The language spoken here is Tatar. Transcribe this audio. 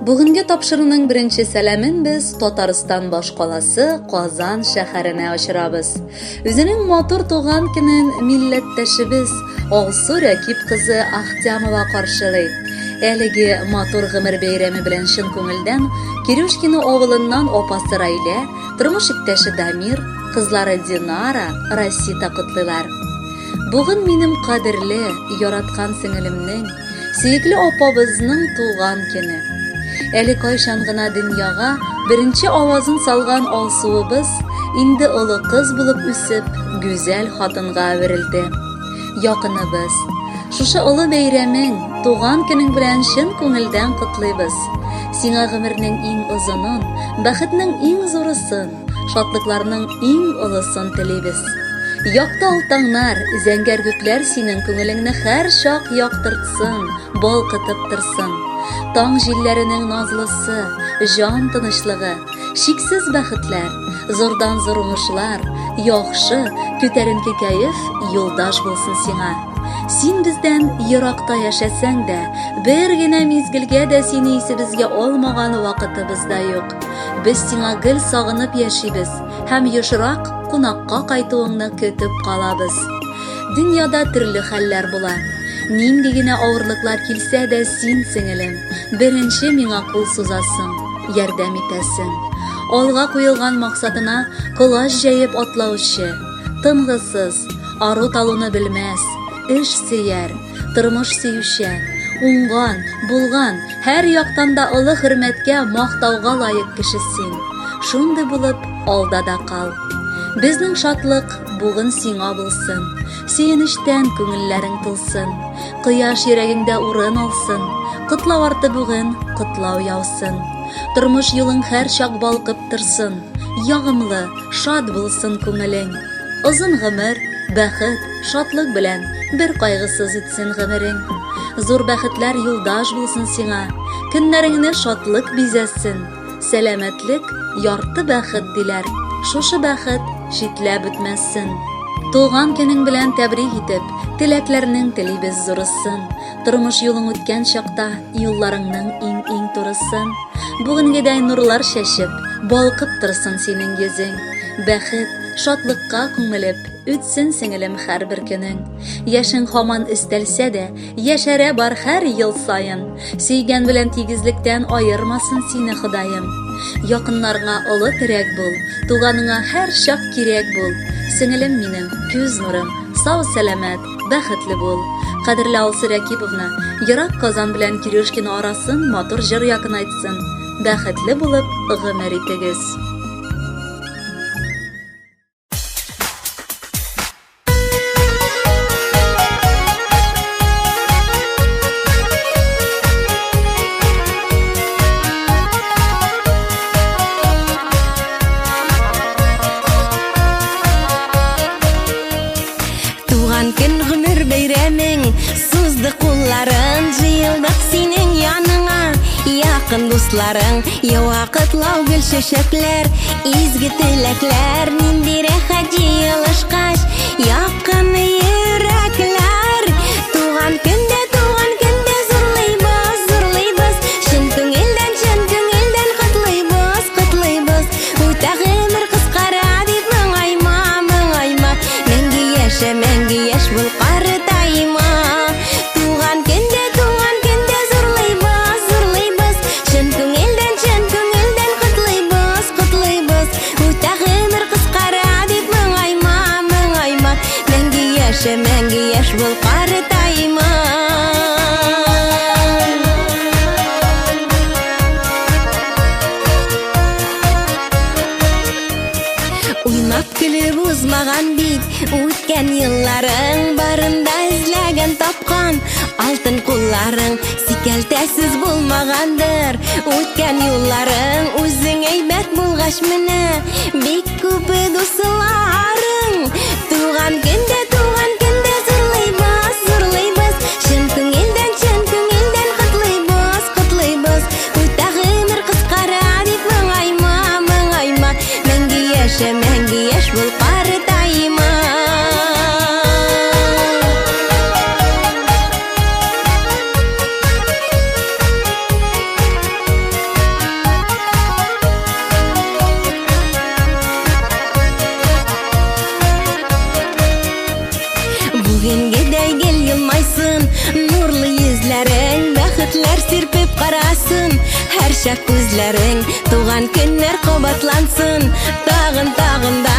Бүгенге тапшыруның беренче сәламен без Татарстан башкаласы Казан шәһәренә очырабыз. Үзенең матур туган көнен милләттәшебез Алсу Рәкип кызы Ахтямова каршылый. Әлеге матур гомер бәйрәме белән чын күңелдән Кирюшкино авылыннан апасы Райлә, тормыш иптәше Дамир, кызлары Динара, Расита котлыйлар. Бүген минем кадерле, яраткан сеңелемнең, сөекле апабызның туган көне. Әле кайчан гына дөньяга беренче авазын салган Алсуыбыз инде олы кыз булып үсеп, гүзәл хатынга әверелде. Якыныбыз, шушы олы бәйрәмең, туган көнең белән чын күңелдән котлыйбыз. Сиңа гомернең иң озынын, бәхетнең иң зурысын, Шатлыкларның иң олысын телибез. Якты алтаңнар, зәңгәр күкләр синең күңелеңне һәр чак яктыртсын, балкытып торсын. Таң җилләренең назлысы, җан тынычлыгы, чиксез бәхетләр, зурдан зур уңышлар, яхшы, күтәренке кәеф юлдаш булсын сиңа. Син бездән еракта яшәсәң дә, бер генә мизгелгә дә сине исебезгә алмаган вакытыбыз да юк. Без сиңа гел сагынып яшибез һәм ешрак кунакка кайтуыңны көтеп калабыз. Дөньяда төрле хәлләр була. Нинди генә авырлыклар килсә дә, син, сеңелем, беренче миңа кул сузасың, ярдәм итәсең. Алга куелган максатына колач җәеп атлаучы, тынгысыз, ару-талуны белмәс, эш сөяр, тормыш сөючән, уңган, булган, һәр яктан да олы хөрмәткә, мактауга лаек кеше син. Шундый булып, алда да кал. Безнең шатлык бүген сиңа булсын. Сөенечтән күңелләрең тулсын. Кояш йөрәгеңдә урын алсын. Котлау арты бүген котлау яусын. Тормыш юлың һәрчак балкып торсын. Ягымлы, шат булсын күңелең. Озын гомер, бәхет, шатлык белән бер кайгысыз үтсен гомерең. Зур бәхетләр юлдаш булсын сиңа. Көннәреңне шатлык бизәсен. Сәламәтлек ярты бәхет диләр. Шушы бәхет читләп үтмәсен. Туган көнең белән тәбрик итеп, теләкләрнең телибез зурысын. Тормыш юлың үткән чакта юлларыңның иң-иң турысын. Бүгенгедәй нурлар чәчеп, балкып торсын синең йөзең. Бәхет, шатлыкка күмелеп, үтсен сеңелем һәрбер көнең. Яшең һаман өстәлсә дә, яшәрә бар һәр ел саен. Сөйгән белән тигезлектән аермасын сине Ходаем. Якыннарыңа олы терәк бул, туганыңа һәр чак кирәк бул. Сеңелем минем, күз нурым, сау-сәламәт, бәхетле бул. Кадерле Алсу Рәкиповна, ерак Казан белән Кирюшкино арасын матур җыр якынайтсын. Бәхетле булып гомер итегез. Туган көн гомер бәйрәмең Сузды кулларын җыелдык синең яныңа Якын дусларың ява котлау гөл чәчәкләр Изге теләкләр нинди рәхәт җыелышкач Якын йөрәкләр Туган көндә туган көндә зурлыйбыз зурлыйбыз Чын күңелдән чын күңелдән котлыйбыз котлыйбыз Үтә гомер кыскара дип моңайма моңайма Мәңге яшә мәңге яшь бул картайма Туган көндә туган көндә зурлыйбыз зурлыйбыз Чын күңелдән чын күңелдән котлыйбыз котлыйбыз Үтә гомер кыскара дип моңайма моңайма Мәңге яшә мәңге яшь бул картайма Уйнап көлеп узмаган бит үткән елларың барында эзләгән тапкан алтын кулларың сикәлтәсез булмагандыр үткән юлларың үзең әйбәт булгач менә бик күп дусларың туган көндә туган көндә зурлыйбыз зурлыйбыз чын күңелдән чын күңелдән котлыйбыз котлыйбыз Үтә гомер кыскара дип моңайма, моңайма. Мәңге яшә, мәңге яшь бул, картайма. Балачак күзләрең, туган көннәр кабатлансын, тагын, тагын да.